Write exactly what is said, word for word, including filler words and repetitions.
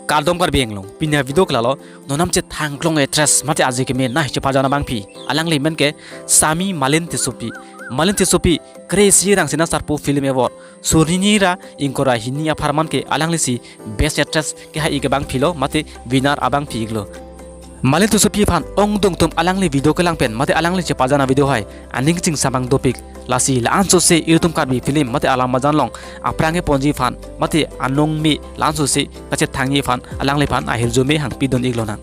Kardom Karbi Anglong, pini avideo ke lalo, non nam chethang klong actress mate aji keme nai chepajana abangpi. Alangli amen ke Sami Malin Tissopi. Malin Tissopi, kre-isi Rangsina Sarpo Film Award, surnini ra ingkoi ra hini apharman ke alanglisi Best Actress kehai-ik abangpi lo, mate winner abangpi-iklo. Malin Tissopi aphan ongdung atum alangli video kelang pen, mate alangli chepajana video hai aning chingsamang dopik. Lasi la-ansose ilitum Karbi film mate alam ajan along aphrang keponji aphan, mate anong me la-ansose kachethangji aphan alangliphan ahirjume hangpidun-iklonang.